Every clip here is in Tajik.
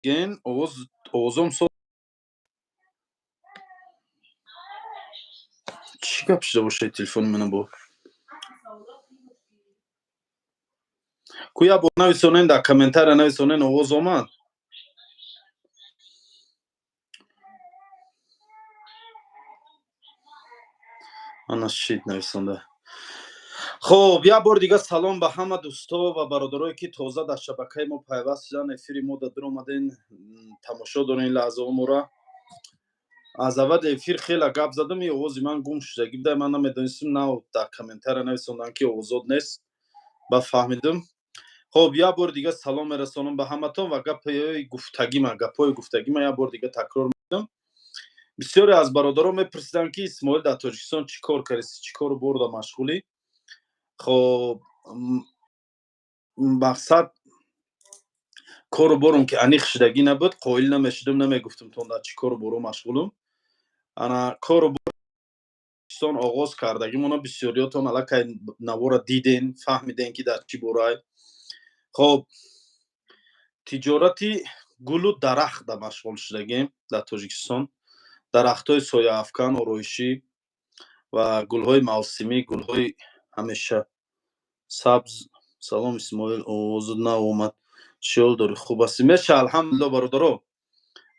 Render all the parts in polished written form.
Ген овоз, овозом со, чӣ гап шуда бошад телефони мана бо? Ку як бор нависонен, дар комментария нависонен, овоз омад? Ана шид, нависонда. Хоб, як бори дига салом ба ҳама дӯсто ва бародарое, ки тоза дар шабакаи мо пайваст шудан, эфири мо да дуромаден, тамошо дорен лаҳзаҳо мора. Аз аввали эфир хела гап задам, и овози ман гум шудагӣ буда, ман намедонистам. Нав дар комментария нависондан, ки овозот нест, ба фаҳмидам. Хоб, як бори дига салом мерасонам ба ҳаматон ва гапҳои гуфтагима, гапҳои гуфтагима як бори дига такрор мекунам. Бисёре аз бародарон мепурсиданд, ки Исмоил, дар Тоҷикистон чӣ кор кардӣ, чӣ кору борда машғулӣ? Хоб, мақсад, кору борум ки аниқ шудагӣ набуд, қоил намешудам, намегуфтам тон дар чӣ кору боро машғулум. Ана кору борон оғоз кардагимона бисёриётон аллакай навора диден, фаҳмиден, ки дар чӣ борай. Хоб, тиҷорати гулу дарахт машғул шудагем дар Тоҷикистон: дарахтҳои сояафкан, ороишӣ ва гулҳои мавсимӣ, гулҳои ҳамеша сабз. Салом, Исмоил, овозат наомад, чӣ ҳол дорӣ, хуб ҳастӣ? Меша, алҳамдулилло. Бародаро,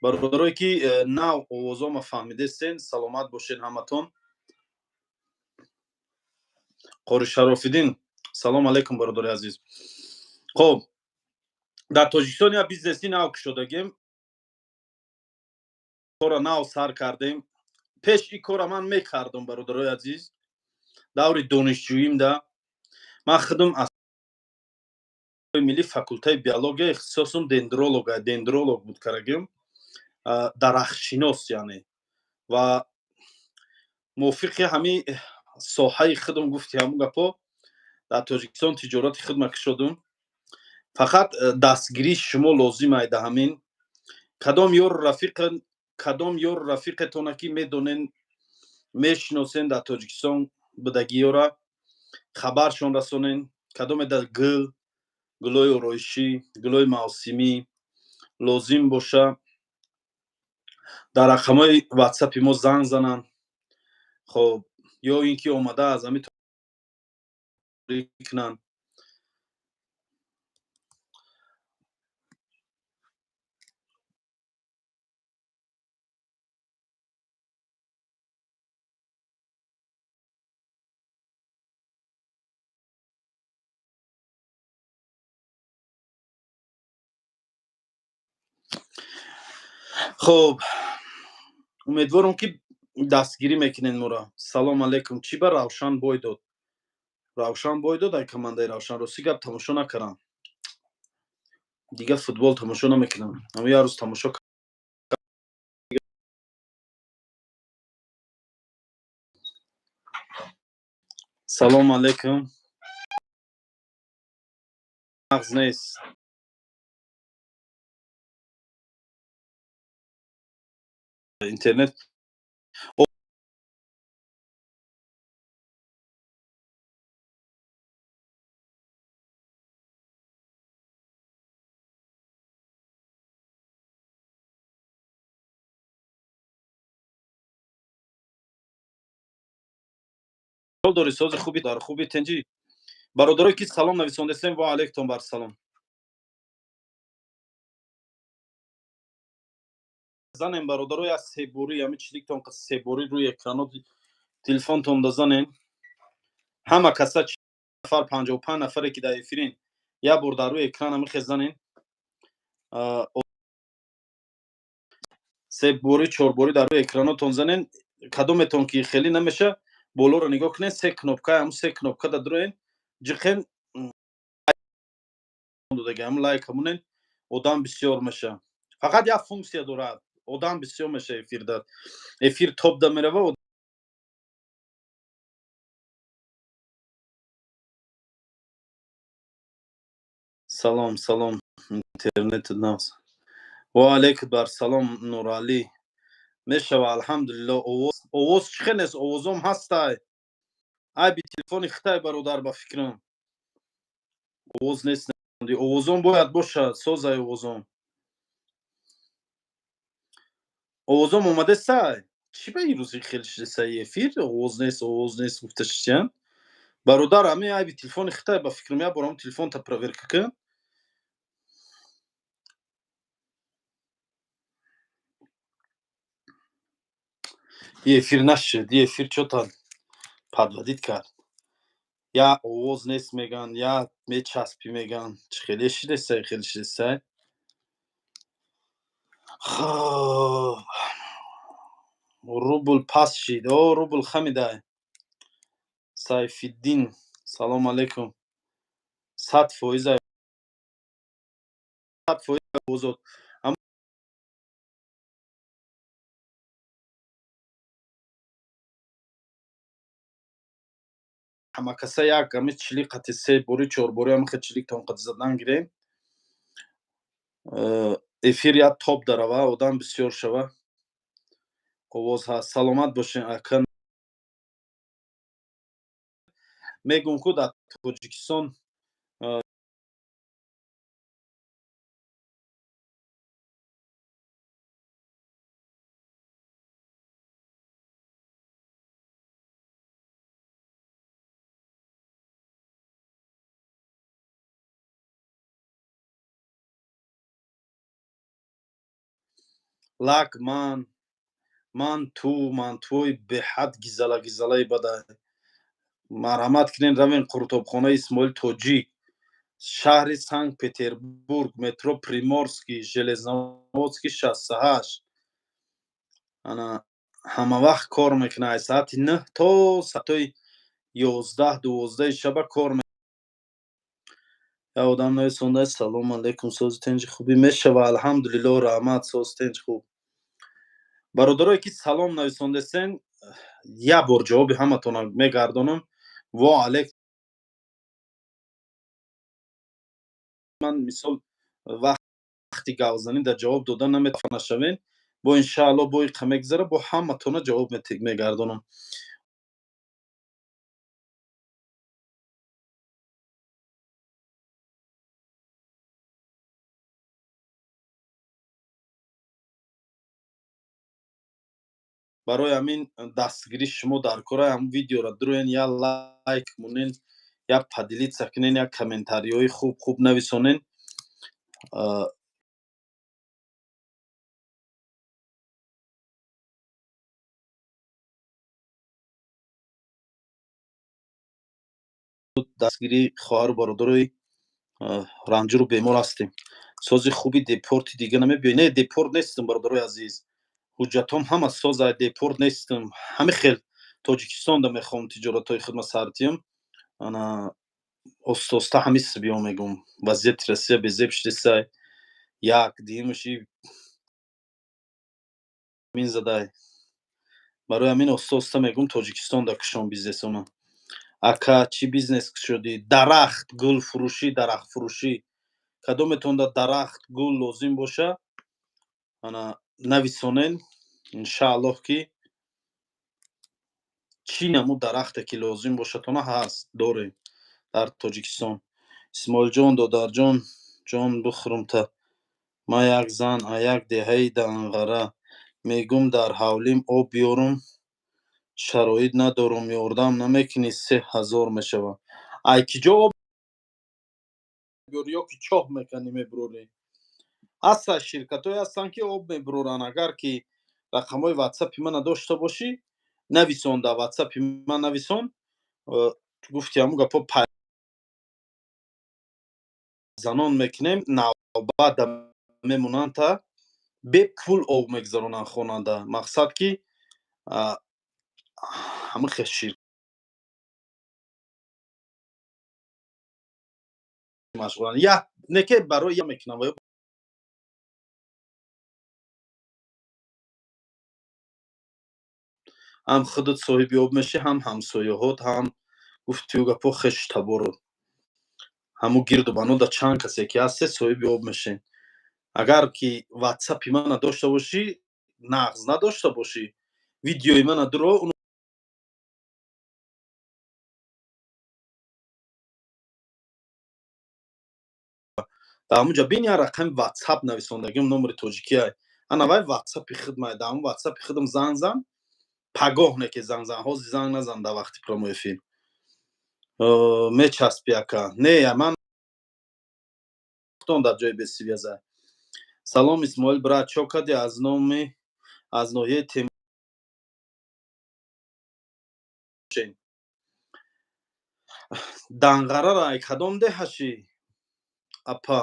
бародарое ки нав овозома фаҳмидестен, саломат бошед ҳаматон. Қори Шарофиддин, салом алейкум, бародари азиз. Хоб, дар Тоҷикистон як бизнеси нав кушодагем, кора нав сар кардем. Пеш ин кора ман мекардам, бародарои азиз, даври донишҷӯим да ман худам аз милли факултаи биология, ихтисосум дендролог, дендролог буд карагим, дарахтшинос яъне. Ва мувофиқи ҳамин соҳаи худам, гуфти ҳамун гапо, дар Тоҷикистон тиҷорати худма кушодум. Фақат дастгирии шумо лозим айда. Ҳамин кадом ёру рафиқ, кадом ёру рафиқетона ки медонен, мешиносен, дар Тоҷикистон будагиёра хабаршон расонен. Кадоме дар гул, гулои ороишӣ, гулои мавсимӣ лозим боша, дар рақамҳои ватсапи мо занг зананд. Хоб, ё ин ки омада аз ҳамин кунанд. Хоб, умедворам, ки дастгирӣ мекунед моро. Салом алейкум. Чӣ ба Равшан бой дод? Равшан бой дод, ай командаи Равшан. Рости гап, тамошо накардам, дига футбол тамошо намекунам. Ама як рӯз тамошо. Салом алейкум. Нағз нест интернет. Дори сози хуби, дар хуби, тенҷӣ. Бародарое ки салом нависондестем, ва алейкум бар салом. Занем, бародаро, як себорӣ, ҳами чиликтон себорӣ рӯи экрано телефонтон да занем. Ҳама каса, нафар, 55 нафаре ки дар эфирин, як бор дар рӯи экран ҳамихе занем, себорӣ, чорборӣ дар рӯи экранотон занен. Кадометон ки хеле намеша, болоро нигоҳ кунед, се кнопка, ҳамн се кнопка да дуроен, ҷиқен додаги, ҳамн лайк ҳамонен, одам бисёр меша. Фақат як функсия дорад: одам бисёр меша эфир да, эфир топ да мерава. Салом, салом, интернет нағз. Ва алейкум бар салом, Нуралӣ. Мешава, алҳамдулилло. Овоз, овоз чӣ хел нест? Овозом ҳастай. Айби телефони хитай, бародар, ба фикрам. Овоз нест? Овозон бояд бошад, созай овозон. Овозом омадесай? Чӣ ба ирӯзи хел шидесай эфир? Овоз нест, овоз нест гуфта шишиян. Бародар, ҳами айби телефони хитай ба фикрам, як бор ҳам телефонта проверка кун. И эфир нашид, и эфир чё-то подводить кард. Я овоз нест меган, я мечаспӣ меган. Чӣ хеле шидесай, хеле шидесай. Хоб, рубл паст шид. О, рубл хамидай. Сайфиддин, салом алейкум. 100%, 100% озод. Ҳамакаса як ами чили қати се бори, чор бори ами хел чиликтон қати задан гирем. Эфир як топ дарава, одам бисёр шава. Овоз ҳаст. Саломат бошен, ака. Мегум ку, дар Тоҷикистон лагман, манту, мантуҳои беҳад гизала гизалаи бадай. Марҳамат кунен, равен қуртобхонаи Исмоил Тоҷик, шаҳри Санкт Петербург, метро Приморский, Железноводский 68. Ана ҳамавақт кор мекунад, аз саати 9 то саатҳои 11, 12 шаба кор. Як одам нависонда: «Салому алейкум, сози тинҷи хубӣ?» Мешава, алҳамдулилло, раҳмат, соз тинҷ хуб. Бародарое ки салом нависондесен, як бор ҷавоби ҳаматона мегардонам. Во алейк. Ман мисол вақти гавзанӣ дар ҷавоб дода наметавонашавен. Бо иншаалло, бо иқа мегзара, бо ҳаматона ҷавоб мегардонам. Барои ҳамин дастгирии шумо дар кора. Ҳам видеоро дуроен, як лайк монен, як поделиться кунен, як комментариҳои хуб хуб нависонен. Дастгирии хоҳару бародарои ранҷуру бемор ҳастем. Сози хуби, депорти дига намебиёй? Не, депорт нестам, бародарои азиз, ҳуҷҷатҳом ҳама соза, депорт нестам. Ҳами хел Тоҷикистонда мехоҳам тиҷоратҳои хидмат сартиям. Ана оста оста ҳами биё мегум. Вазъияти Россия безеб шидесай, як дуюмаши мин задай. Барои ҳамин оста оста мегум, Тоҷикистонда кушом бизнесона. Ака, чӣ бизнес кушодӣ? Дарахт, гулфурӯшӣ, дарахтфурӯшӣ. Кадометонда дарахт, гул лозим боша, ана нависонен. Иншааллоҳ, ки чӣ намуд дарахте ки лозим бошатона, ҳаст, дорем дар Тоҷикистон. Исмоилҷон, додарҷон, ҷон бихӯрумта. Ман як зан а як деҳаи Данғара мегум, дар ҳавлим об биёрум, шароит надорум, ёрдам намекунӣ? 3000 мешавад. Ай ки ҷо об биёрӣ ё ки чоҳ меканӣ, мебурорӣ? Ҳастанд ширкатҳое ҳастанд, ки об мебуроранд. Агар ки рақамҳои ватсапи мана дошта бошӣ, нависон, дар ватсапи ман нависон. Гуфти ҳамун гапҳо занон мекунем, навбат мемонанд, та бепул об мегузаронанд хонанда. Мақсад ки ҳамин хел шир машғуланд, як не ки барои я мекунам ва ё ҳам худат соҳиби об мешӣ, ҳам ҳамсояҳот, ҳам гуфтию гапҳо хешу табору ҳамун гирду банода чанд касе ки ҳасте, соҳиби об мешен. Агар ки ватсапи мана дошта бошӣ, нағз, надошта бошӣ, видеои мана дуро. Дар ҳамунҷа бин, як рақами ватсап нависондагим, номери тоҷикия. Ана вай ватсапи хидмай, дар ҳамн ватсапи хидм занг зан, пагоҳ не ки занг зан, ҳозир занг назан дар вақти прямой эфир. Мечаспи, ака. Не, ман дар ҷои бесвяза. Салом, Исмоил брат, чо кади? Аз номи аз ноҳияи Темошен. Данғарара ай кадом деҳашӣ, апа?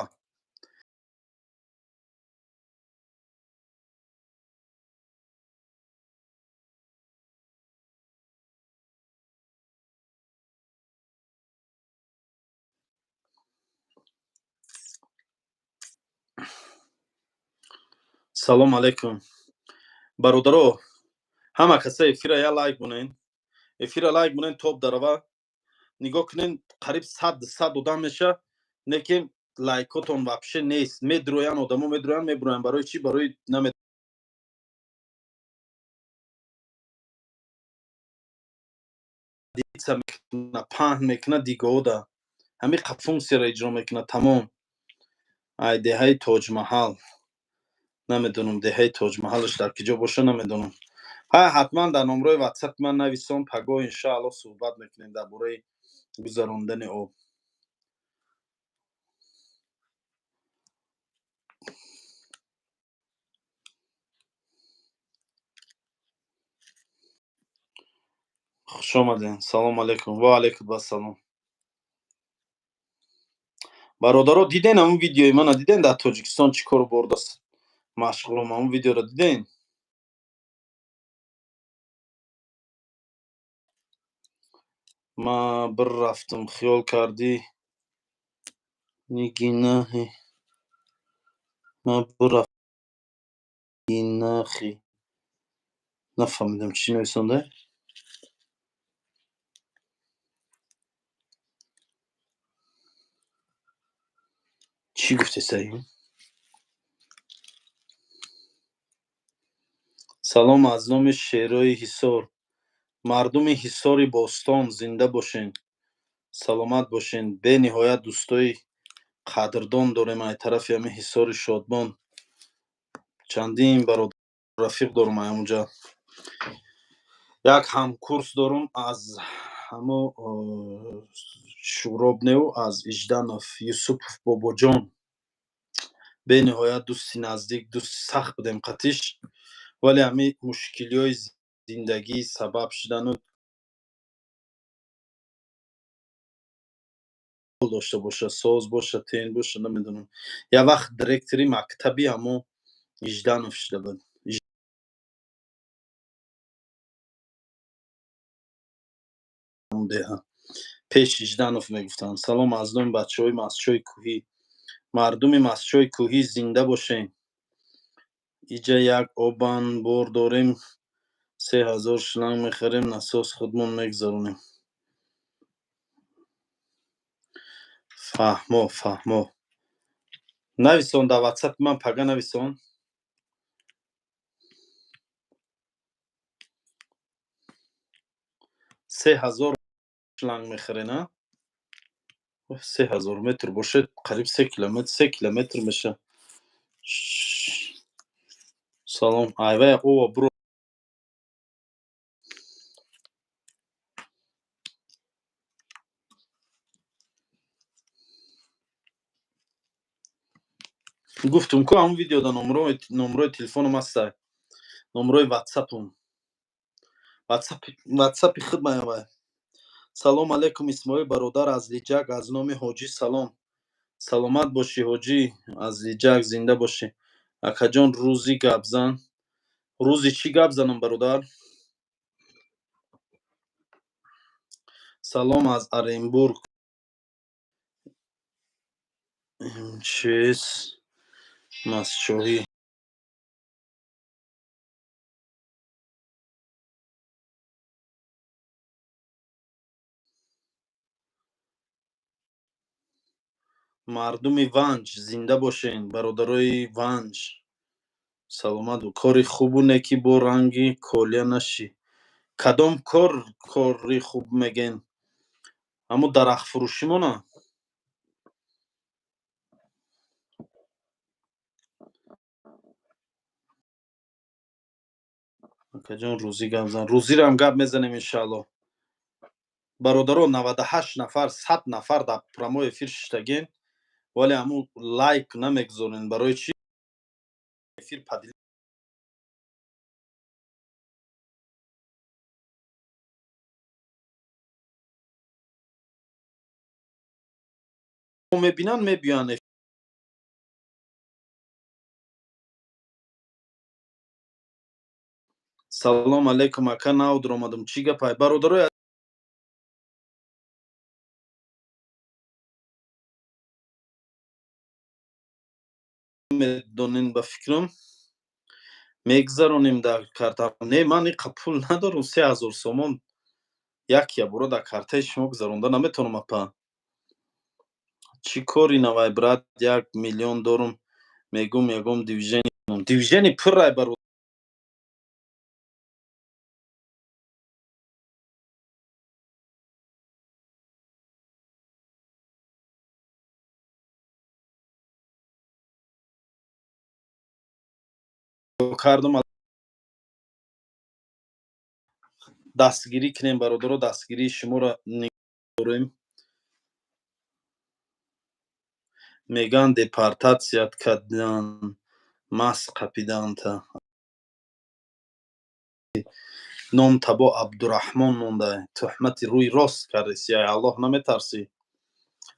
Салом алейкум, бародаро. Ҳама каса эфира я лайк бунен, эфира лайк бунен, топ дарава. Нигоҳ кунен, қариб 100 одам меша, лекин лайкотон вообще нест. Медроян одамо, медроян, мебуроян. Барои чӣ? Барои наме паҳн мекуна дигода, ҳамин функсияро иҷро мекунад, тамом. Ай деҳаи Тоҷмаҳал. Намедонам, деҳаи Тоҷмаҳалаш дар киҷо боша, намедонам. Ҳа, ҳатман дар номрои ватсапи ман нависон, пагоҳ иншоалло суҳбат мекунем дар бораи гузарондани об. Хушомадем. Салому алейкум. Ва алейкум ассалом. Бародаро, диден ҳамун видеои мана? Диден, дар Тоҷикистон чӣ кору борда машғулам? Ҳамун видеоро диден? Ма бир рафтам, хиёл кардӣ, нигинаҳи ма бирафтинахи. Нафаҳмидам, чӣ нависонда. Чӣ гуфтеса ин? Салом аз номи шерои Ҳисор. Мардуми Ҳисори бостон, зинда бошен, саломат бошен. Бениҳоят дӯстои қадрдон дорем ай тарафи ҳамин Ҳисори Шодмон. Чандин бародар, рафиқ дорум ай ҳамунҷа. Як ҳамкурс дорум аз ҳамо Шӯроб неу, аз Иҷданов Юсупов Бобоҷон. Бениҳоят дӯсти наздик, дӯсти сахт будем қатиш, вале ҳамин мушкилиҳои зиндагӣ сабаб шудану дошта боша, соз боша, тен боша, намедонам. Як вақт директори мактаби ҳамо Иҷданов шуда буд. Деҳа пеш Иҷданов мегуфтанд. Салом аз номи бачаҳои Мастчои Кӯҳӣ. Мардуми Мастчои Кӯҳӣ, зинда бошен. Иҷа як обанбор дорем, 3000 шланг мехарем, насос худмон мегузаронем. Фаҳмо, фаҳмо. Нависон дар ватсапи ман, пага нависон. 3000 шланг мехарен, а 3000 метр бошад, қариб 3 километр, 3 километр меша. Салом, айвай ова буро. Гуфтум ку, ҳамун видеода номрои телефонам ҳастай, номрои ватсапум, ватсапи хидмаявай. Салом алейкум, Исмоил бародар, аз Лиҷак аз номи Ҳоҷӣ салом. Саломат бошӣ, Ҳоҷӣ аз Лиҷак, зинда бошӣ. Акаҷон, рӯзи гапзан. Рӯзи чӣ гап занам, бародар? Салом аз Оренбург. Чиз Мастчоҳӣ. Мардуми Ванҷ, зинда бошен. Бародарои Ванҷ, саломат. Кори хубу неки бо ранги колия нашӣ. Кадом кор, кори хуб мегӯен? Ҳамун дарахтфурӯшимона? Акаҷон, рӯзӣ гап зан. Рӯзиро гап мезанем, иншаалло. Бародаро, 98 нафар, 100 нафар дар прямой эфир шиштагин, вале ҳамун лайк намегузорен. Барои чӣ? Эфир поделить мебинанд, мебиёянд. Салом алейкум, ака, нав дуромадам. Чӣ гапай, бародарои? Медонен, ба фикрам, мегзаронем дар карта. Не, ман иқа пул надорам. 3000 сомон як ябора дар картаи шумо гузаронда наметавонам, апа. Чӣ кори навай, брат? 1 миллион дорум, мегум, ягом движение пуррай, бародар. Кардам, дастгирӣ кунем, бародаро. Дастгирии шуморо дорем. Меган, депортатсият кардан, мас қапиданта. Ном табо Абдураҳмон монда. Туҳмати рӯи рост кардеси, ай Аллоҳ наметарсӣ?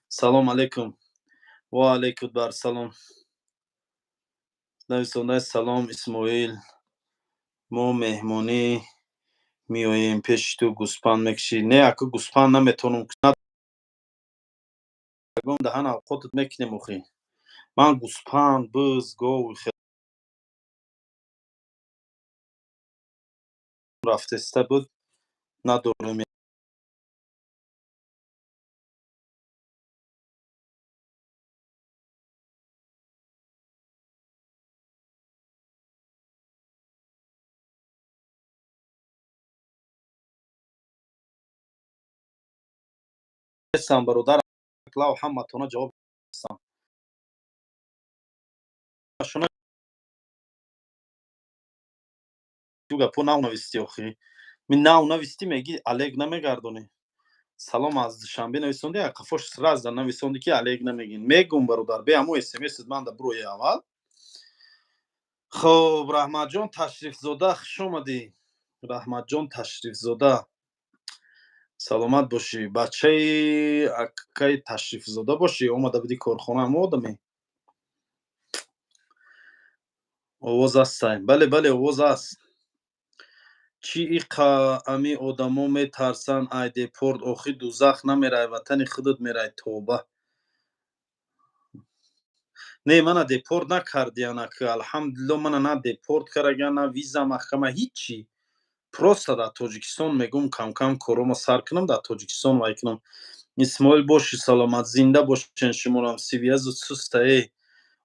Салом алейкум. Ва алейкум барсалом. Нависондаи: салом, Исмоил, мо меҳмонӣ меоем пеши ту, гӯспанд мекушӣ? Не, ака, гӯспанд наметавонам. Даҳан авқотат мекунем. Охи, ман гӯспанд, буз, гов рафтеста буд, надорем. Нестам, бародар. Лав, ҳаматона ҷавоб нестам. Шуна гапо нав навистӣ. Охи, ми нав навистӣ, меги алек намегардонӣ. Салом аз Душанбе нависонди, қафош сразу нависонди, ки алек намегин. Мегум, бародар, бе ҳамо смс ман да бурои аввал. Хоб, Раҳматҷон Ташрифзода, хуш омадӣ. Раҳматҷон Ташрифзода, саломат бошӣ. Бачаи акаи Ташрифзода бошӣ, омада будӣ корхона, ҳамо одаме. Овоз астай? Бале, бале, овоз аст. Чӣ иқа ами одамо метарсанд ай депорт? Охи, дузах намерай, ватани худат мерай. Тоба, не, мана депорт накардиян, ака, алҳамдулилло. Мана на депорт караган, на виза маҳкама, ҳичи. Просто дар Тоҷикистон мегум, камкам коромо сар кунам, дар Тоҷикистон вай кунам. Исмоил, боши саломат, зинда бошен шуморам. Связь суста э.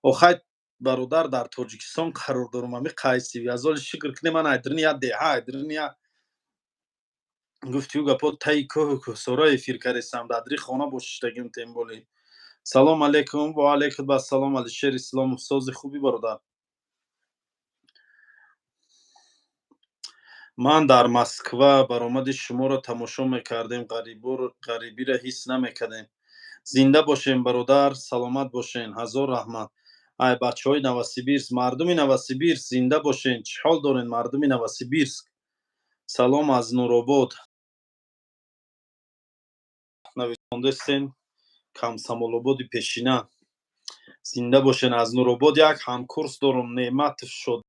Охай, бародар, дар Тоҷикистон қарор дорум. Ами қай связь оли, шукр кунем. Ман айдрини я деҳа, айдрини я гуфтию гапо, таи кӯҳу кӯҳсора эфир кардесам, дадри хона бошиштагим темболи. Салом алейкум. Ва алейкум ассалом, Алишер Исломов, сози, хубӣ, бародар? Ман дар Москва баромади шуморо тамошо мекардем, ғарибиро ҳис намекардем. Зинда бошем, бародар, саломат бошен, ҳазор раҳмат. Ай бачаҳои Новосибирск, мардуми Новосибирск, зинда бошен. Чӣ ҳол дорен, мардуми Новосибирск? Салом аз Нуробод нависондестен, Комсомолободи пешина. Зинда бошен. Аз Нуробод як ҳамкурс дорум, Неъматов шуд,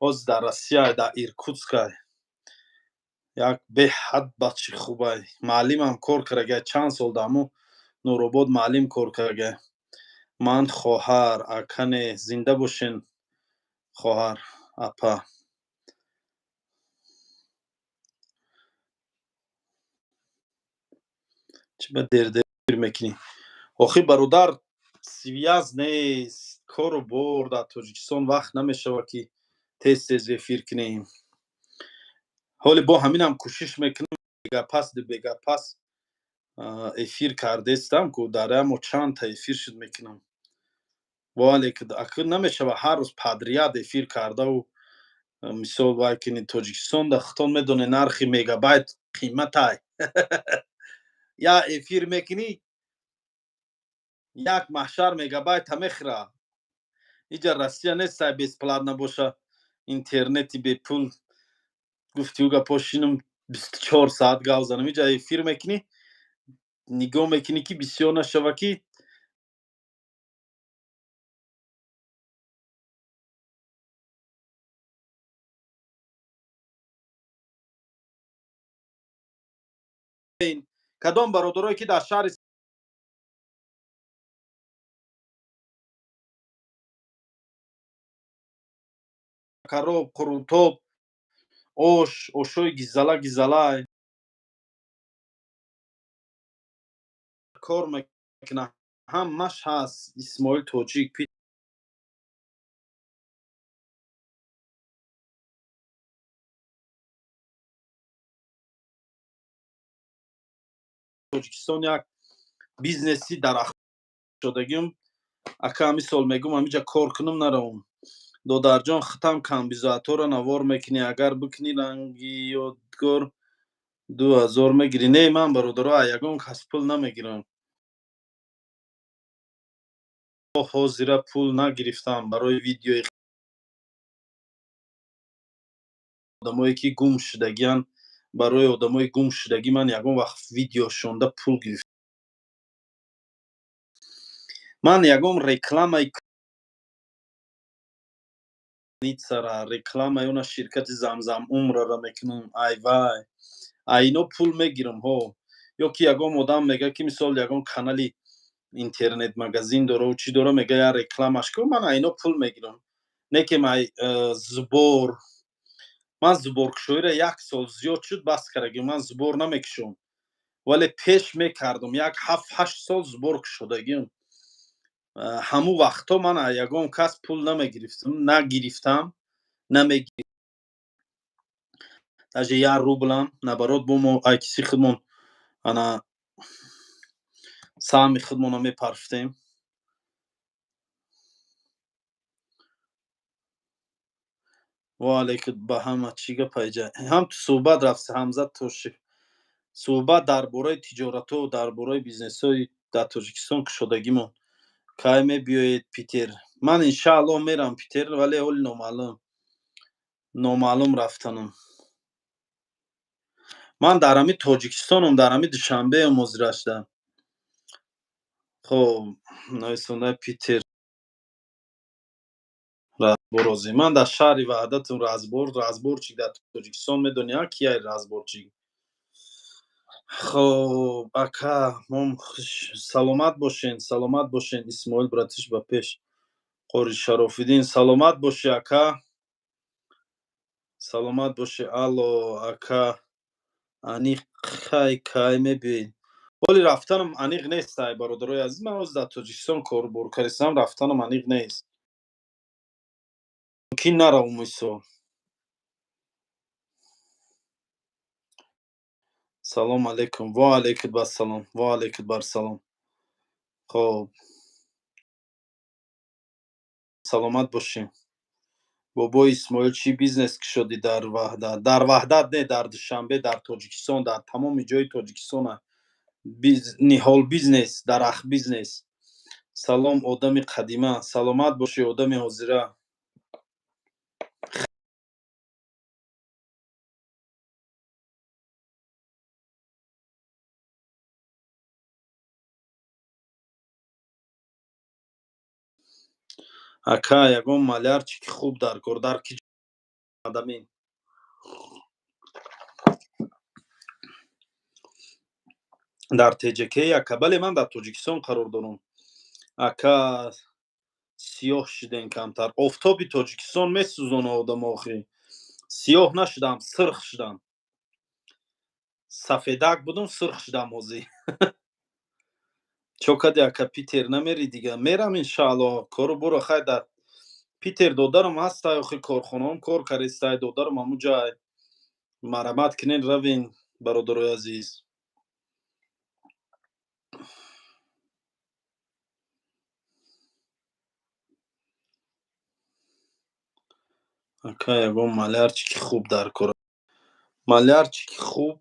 ҳозир дар Россия, дар Иркутскай. Як беҳад бачи хубай, маълимам кор карагай, чанд сол даму Нуробод маълим кор карагай. Ман хоҳар, ака не. Зинда бошен, хоҳар, апа. Чӣ ба дердер мекунӣ? Охи, бародар, связь нест, кору бор дар Тоҷикистон, вақт намешавад, ки тез тез эфир кунем. Ҳоли бо ҳаминам кӯшиш мекунам, бегапас бегапас эфир кардестам ку, дар амо чандта эфир шуд мекунам. Вале акр намешава ҳар рӯз подряд эфир кардаву. Мисол, вай кини, Тоҷикистон да худтон медонед, нархи мегабайт қиматай. Я эфир мекунӣ, як маҳшар мегабайта мехӯра. Иҷа Россия нестай, бесплатно боша, интернети бепул. Гуфти ӯ гапо, шинам 24 саат гав занам. Иҷа эфир мекунӣ, нигоҳ мекунӣ, ки бисёр нашава, ки кадом бародарое, ки дар шаҳри кароб, қурутоб, ош, ошои гизала гизалай кор мекуна, ҳамаш ҳаст. Исмоил Тоҷик. Тоҷикистон як бизнеси дарахшодагим. Ака, ҳами сол мегум, ҳамиҷа кор кунам, наравам. Додарҷон, хитам камбизоатҳоро навор мекунӣ, агар бикунӣ, ранги ёдгор 2000 мегирӣ. Не, ман, бародаро, ягон кас пул намегирам. Ҳозира пул нагирифтам барои видеои одамое, ки гум шудагиан. Барои одамои гум шудагӣ ман ягон вақт видеошонда пул гирифт. Ман ягон рекламаи ницара, рекламаи она ширкати Замзам умрара мекунам, ай вай, айно пул мегирам ҳо. Ё ки ягон одам мега, ки мисол ягон канали интернет магазин дора, чӣ дора, мега, я рекламаш кун, ман айно пул мегирам. Не ки май сбор. Ман сборкушоиро як сол зиёд шуд, бас кардагим. Ман сбор намекушом, вале пеш мекардам. Як 7-8 сол сбор кушодагим. Ҳамун вақтҳо ман ягон кас пул намегирифтам, нагирифтам, намегирифтам, даже як рублам. Наоборот, бо мо айкиси худмон ана саҳми худмона мепарфтем. Ва ба ҳама чӣ гапа? Иҷа ҳам ту суҳбат рафти, Ҳамзат Тошев, суҳбат дар бораи тиҷоратҳо, дар бораи бизнесҳои дар Тоҷикистон кушодагимон. Кай мебиёед Питер? Ман иншааллоҳ мерам Питер, вале ҳоли номаълум, номаълум рафтанам. Ман дар ҳами Тоҷикистонам, дар ҳами Душанбеам ҳозирашда. Хоб, нависондаи Питер разборозӣ. Ман дар шаҳри Ваҳдатам. Разбор, разборчик дар Тоҷикистон медони, кияй разборчик? Хоб, ака, мом саломат бошен, саломат бошен. Исмоил братиш, ба пеш. Қори Шарофиддин, саломат бошӣ, ака, саломат бошӣ. Алло, ака, аниқ кай, кай мебиёед? Ҳоли рафтанам аниқ нест, ай бародарои азиз. Ман ҳозир дар Тоҷикистон корубор кардистам, рафтанам аниқ нест. Мумкин наравм исо. Салом алейкум. Ва алейкум ассалом, ва алейкум барсалом. Хоб, саломат бошем. Бобои Исмоил, чӣ бизнес кушодӣ дар Ваҳдат? Дар Ваҳдат не, дар Душанбе, дар Тоҷикистон, дар тамоми ҷои Тоҷикистона. Ниҳол бизнес, дарахт бизнес. Салом, одами қадима. Саломат бошӣ, одами ҳозира. Ака, ягон малярчики хуб дар кор, дар ки адамин? Дар ТҶК, ака. Бале, ман дар Тоҷикистон қарор дорам. Ака, сиёҳ шуден камтар. Офтоби Тоҷикистон месӯзона одамо охӣ. Сиёҳ нашудам, сирх шудам. Сафедак будум, сирх шудам ҳозир. Чо кади, ака, Питер намери дига? Мерам, иншаалло. Кору боро хай дар Питер додарам ҳастай охи, корхонаом кор кардистай додарам ҳамуҷай. Марамат кунен, равен, бародарои азиз. Ака, ягон малярчики хуб дар кор, малярчики хуб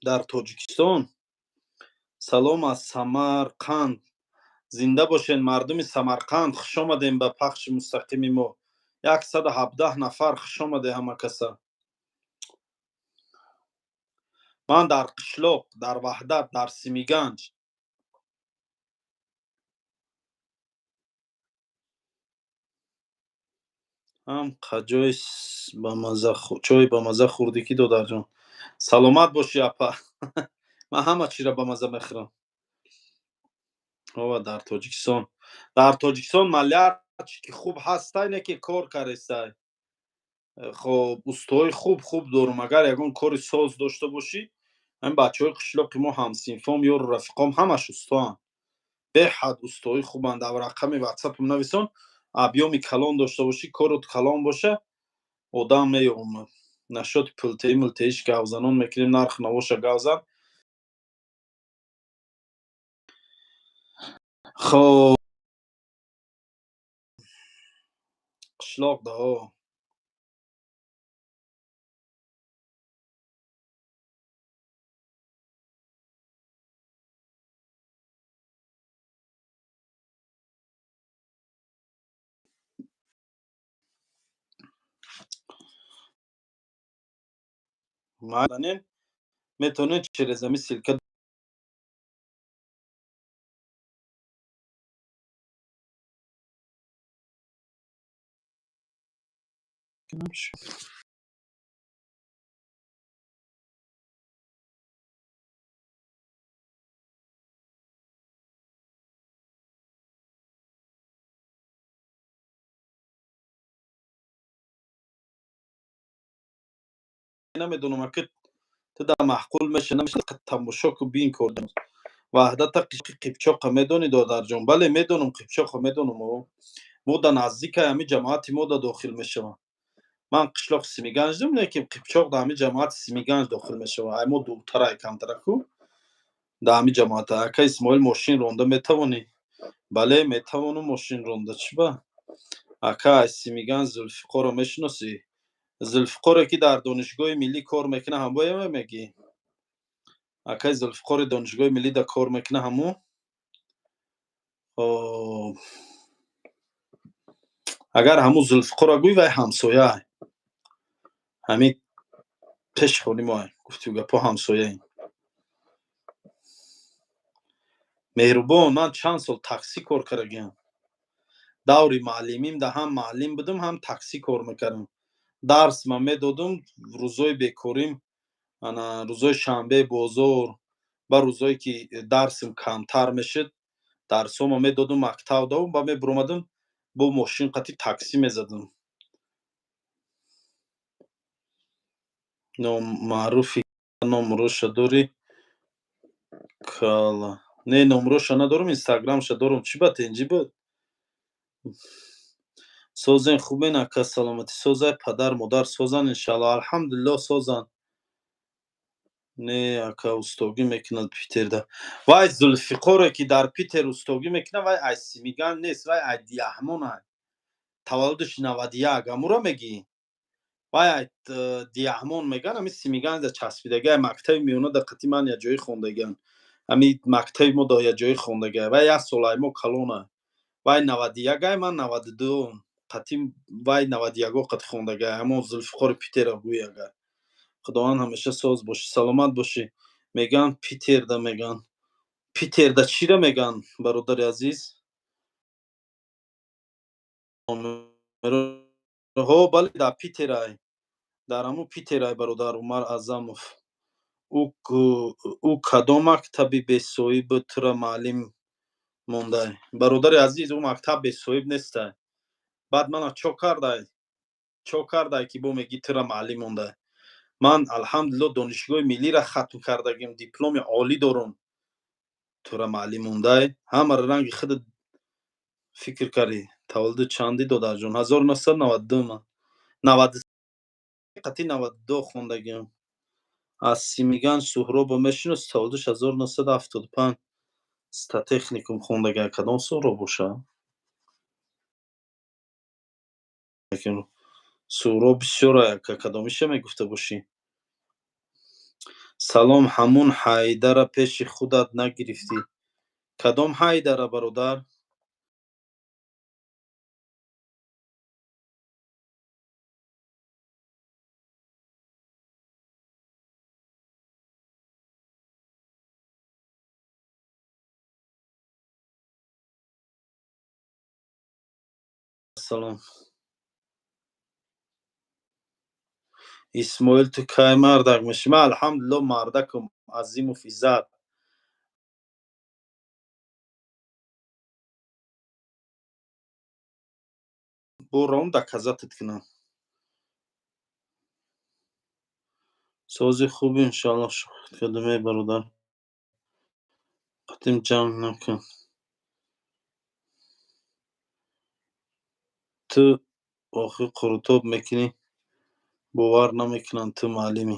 дар Тоҷикистон. Салом аз Самарқанд. Зинда бошед, мардуми Самарқанд. Хушомадем ба пахши мустақими мо. 117 нафар, хушомаде ҳама каса. Ман дар қишлоқ, дар Ваҳдат, дар Симиганҷ. Ҳам қаҷои чой бамаза хӯрдӣ ки, додарҷон. Саломат бошӣ, апа. Ман ҳама чиро бамаза мехӯрам. Ова, дар Тоҷикистон малярчики хуб ҳастай, не ки кор карестай. Хоб, устои хуб хуб дорум. Агар ягон кори соз дошта бошӣ, ҳамин бачаҳои қишлоқи мо, ҳамсинфом, ёру рафиқом, ҳамаш устоанд, беҳад устои хубанд. Дар рақами ватсапам нависон. Объёми калон дошта бошӣ, корот калон боша, одам меёмад. Насчёти пултеӣ мултеиш гавзанон мекунем, нарх навоша гавзан. Хоб, қишлоқ дао. Метавонед через ҳамин ссылка. Намедонам, аки ту да маъқул меша, намеша, тамошо ку, бин кор. Ваҳдата, Қипчоқа медонӣ, додарҷон? Бале, медонам, Қипчоқа медонам. Мо да наздикай, ҳамин ҷамоати мо да дохил мешавам. Ман қишлоқи Симиганҷдум, лекин Қипчоқ да ҳамин ҷамоати Симиганҷ дохил мешавад. Ай мо дуртарай камтараку да ҳамин ҷамоата. Ака Исмоил, мошин ронда метавонӣ? Бале, метавонам мошин ронда, чӣ ба. Ака, ай Симиганҷ Зулфиқорро мешиносӣ? Зулфиқоре ки дар Донишгоҳи Миллӣ кор мекунад, ҳамоя мегӣ? Акаи Зулфиқори Донишгоҳи Миллӣ да кор мекунад, ҳамо? Хоб, агар ҳамун Зулфиқорро гӯй, вай ҳамсояай, ҳамин пеши хони моай. Гуфтию гапҳо, ҳамсояем. Меҳрубон, ман чанд сол таксӣ кор кардагиам. Даври маълимим да ҳам маълим будам, ҳам таксӣ кор мекардам. Дарс ман медодум, рӯзои бекорим, ана рӯзои шанбе бозор ба рӯзое ки дарсим камтар мешуд, дарсҳома медодум мактаб давм ба мебуромадам, бо мошин қати таксӣ мезадам. Номаъруфи номроша дорӣ? Кала не, номроша надорам, инстаграмша дорам. Чӣ ба тенҷӣ буд? Созен, хубен, ака? Саломатӣ созай, падар модар созан, иншалло. Алҳамдулилло, созан. Не, ака, устогӣ мекунад Питерда. Вай Зулфиқоре ки дар Питер устогӣ мекунад, вай ай Симиган нест, вай ай Диаҳмон ай. Таваллудаш 91. Амуро мегӣ? Вай ай Диаҳмон меган, ами Симиган да часпидаги. Ай мактаби миёна да қати ман якҷоӣ хондагиан, ами мактаби мо да якҷоӣ хондагиа. Вай як сол ай мо калона. Вай 91 ай, ман 92. Қати вай 91-о қати хондагиа. Ҳамон Зулфиқори Питера гӯй агар. Худованд ҳамеша соз бошӣ, саломат бошӣ. Меган Питерда, меган Питерда чира меган, бародари азиз? Ҳо, бале, дар Питерай, дар ҳамун Питерай, бародар Умар Аъзамов. Ӯ кадом мактаби бесоҳиб тура маълим мондай? Бародари азиз, ӯ мактаб бесоҳиб нестай. Баъд мана чо кардай, чо кардай ки бо мегӣ тура маълим мондай? Ман, алҳамдулилло, Донишгоҳи Миллиро хатм кардагим, дипломи олӣ дорум. Тура маълим мондай, ҳамаро ранги худат фикр кардӣ. Таваллуди чандӣ, додарҷон? 1992. Ман наваду қати 92 хондагиам. Аз Симиган Суҳробо мешиноси? Таваллудаш 1975, статехникум хондагиам. Кадом Суҳроб боша? Суҳроб бисёр ака, кадомиша мегуфта бошӣ? Салом, ҳамун Ҳайдара пеши худат нагирифтӣ? Кадом Ҳайдара, бародар? Салом, Исмоил, ту кай мардак мешӣ? Ман, алҳамдулилло, мардакум. Азимов Иззат, буром доказать кунам. Сози хуби, иншоалло. Шӯхӣ кардам, эй бародар, қатим ҷанг накун. Ту охир қурутоб мекунӣ, бовар намекунанд, ту муаллимӣ.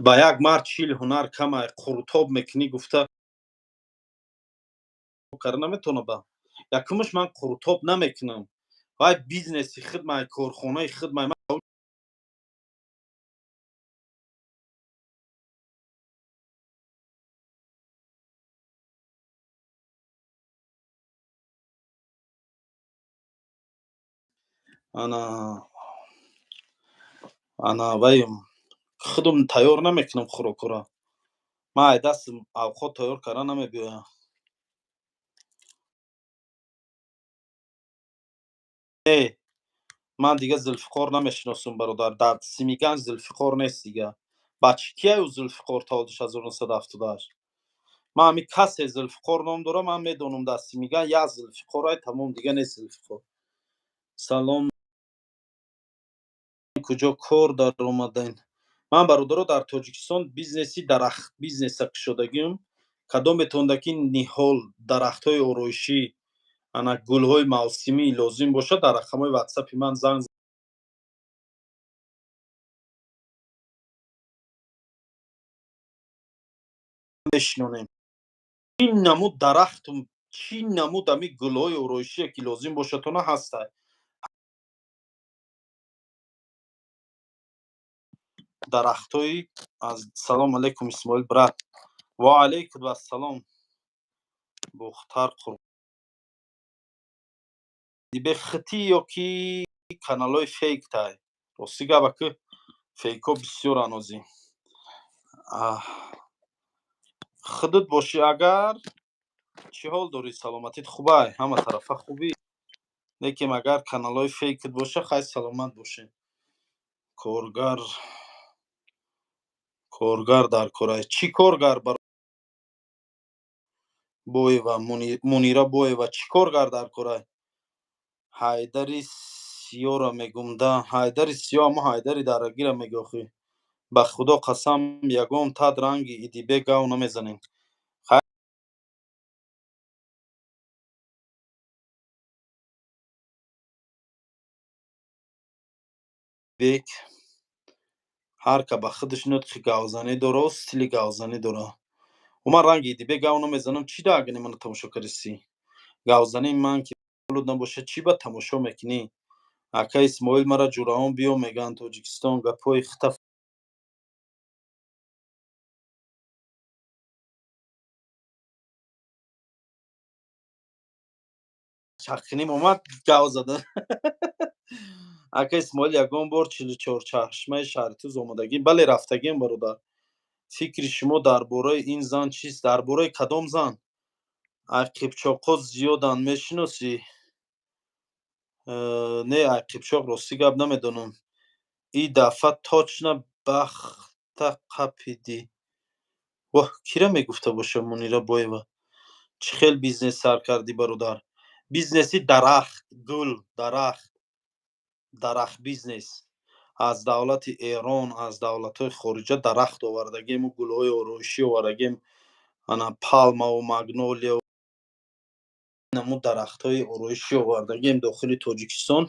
Ба як мард 40 ҳунар камай. Қурутоб мекунӣ гуфта кара наметавона. Ба якумаш, ман қурутоб намекунам. Вай бизнеси хидмай, корхонаи хидмай. Ман ана вай худум тайёр намекунам хӯрокҳоро. Ман ай дасти авқот тайёр карда намебиёям. Не, ман дига Зулфиқор намешиносум, бародар. Дар Симиганҷ Зулфиқор нест дига. Бачи кияю Зулфиқор, таваллудиш 1978? Ман ҳами касе Зулфиқор ном дорам, ман медонам, дар Симиган як Зулфиқорай, тамом, дига нест Зулфиқор. Салом, куҷо кор даромадаин? Ман, бародаро, дар Тоҷикистон бизнеси дарахт бизнеса кушодагиам. Кадом метавонда ки ниҳол, дарахтҳои ороишӣ, ана гулҳои мавсимӣ лозим бошад, дар рақамҳои ватсапи ман занг мешинонем. Чӣ намуд дарахту, чӣ намуд ами гулҳои ороишие ки лозим бошадтона, ҳастай. Дарахтҳои аз. Салом алейкум, Исмоил брат. Ва алейкум ассалом. Бухтар бехитӣ ё ки каналҳои фейк тай? Рости габа ки фейкҳо бисёр анозӣ. Худут бошӣ агар, чӣ ҳол дорӣ? Саломатит хубай? Ҳама тарафа хубӣ? Лекин агар каналҳои фейкит боша, хай, саломат бошед. Коргар, коргар дар корай. Чӣ коргар, Боева Мунира Боева, чӣ коргар дар корай? Ҳайдари Сиёра мегум да. Ҳайдари Сиё, амо Ҳайдари дарагира меги. Охи, ба Худо қасам, ягон тад ранги Идибек гав намезанем. Хай, бек ҳар ка ба худаш нутқи гавзанӣ дора, стили гавзанӣ дора. Ман ранги Идибек гав намезанам. Чӣ да агани мана тамошо кардисӣ? Гавзании ман ки набошад, чӣ ба тамошо мекунӣ? Ака Исмоил, мара ҷураон биё мегӯянд Тоҷикистон. Гапҳои хита чақиним омад, гав зада. Ака Исмоил, ягон бор 44 чашмаи шаҳри Туз омадагӣ? Бале, рафтагием, бародар. Фикри шумо дар бораи ин зан чист? Дар бораи кадом зан? Ай қипчоқҳо зиёданд, мешиносӣ? Не, ай қипчоқ, рости гап, намедонам. И дафъа точно бахта қапидӣ. Воҳ, кира мегуфта боша? Мунира Боева. Чӣ хел бизнес сар кардӣ, бародар? Бизнеси дарахт, гул, дарахт, дарахт бизнес. Аз давлати Эрон, аз давлатҳои хориҷа дарахт овардагему, гулҳои ороишӣ овардагем, ана палмаву магнолия, намуд дарахтҳои ороишӣ овардагем дохили Тоҷикистон.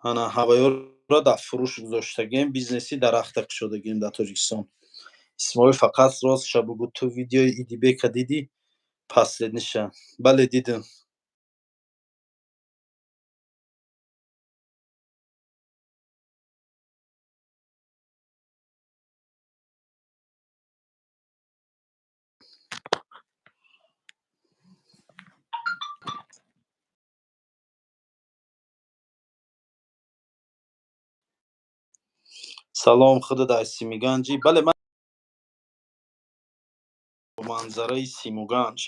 Ана ҳаваёро дар фурӯш гузоштагем. Бизнеси дарахта кушодагем дар Тоҷикистон. Исмоил, фақат ростша бугӯ, ту видеои Идибека дидӣ, последний ша? Бале, дидам. Салом, худат аз Симиганҷӣ? Бале, ман манзараи Симуганҷ.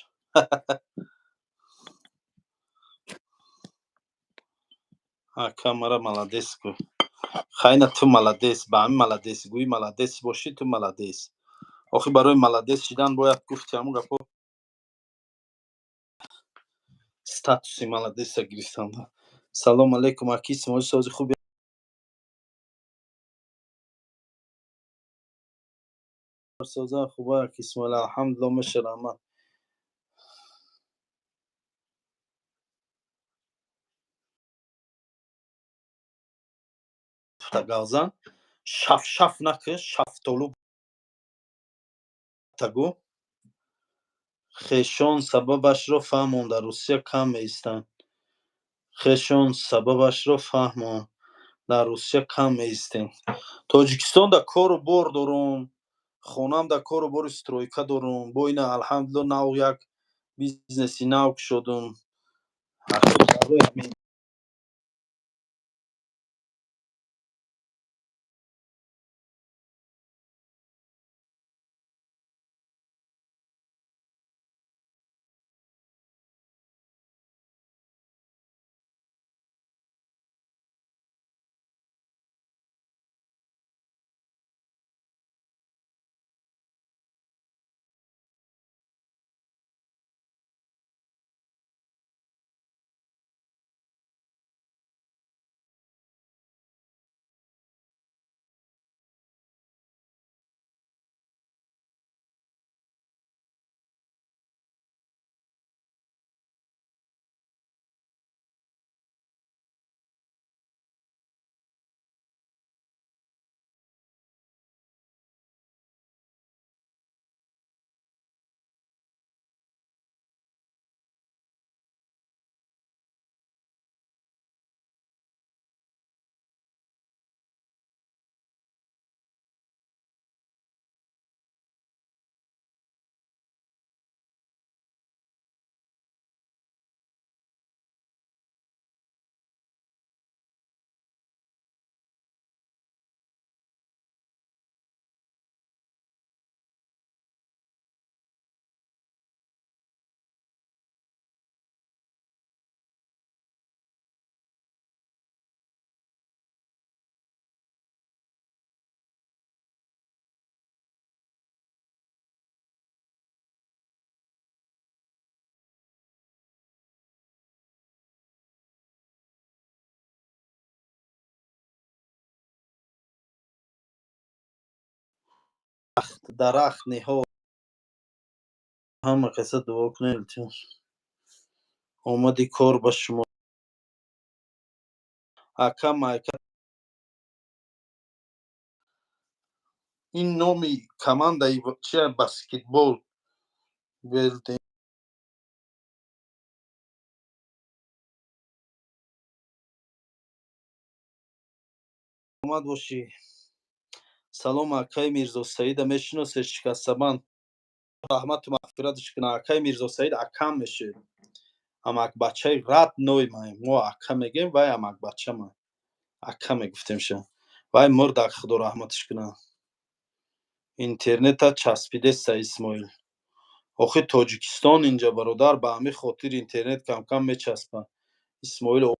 Ака, мара молодец гӯ. Хайна, ту молодец, ба ҳамин молодецгӯӣ молодец бошӣ, ту молодец. Охи, барои молодец шидан бояд гуфти ҳамун гапо, статуси молодеца гирифтан. Салом алейкум, аки Исмоил, сози хуби? Соза хуба, аки Исмоил, алҳамдулилла, меша, раҳмат. Гавзан шафшаф накӣ, шафтолу тагу. Хешон, сабабашро фаҳмон, дар Русия кам меистанд. Хешон, сабабашро фаҳмон, дар Русия кам меистем. Тоҷикистон да кору бор дорум, хонам да кору бори стройка дорум. Бо ина, алҳамдулилла, нав як бизнеси нав кушодум. Барои ҳамин. Дарахт ниҳол, ҳама каса дуо кунед, илтимос. Омади кор ба шумо. Ака, майка, ин номи командаи чия, баскетбол белде. Омад бошӣ. Салом, акаи Мирзосаида мешиносед? Шикастабанд, раҳмату мағфираташ кунад. Акаи Мирзосаид акам мешед, амакбачаи родной маем мо. Ака мегем, вай амакбача ма, ака мегуфтемша. Вай мурдак, худо раҳматаш кунад. Интернета часпидеста, Исмоил. Охи, Тоҷикистон инҷа, бародар, ба ҳамин хотир интернет камкам мечаспад, Исмоил.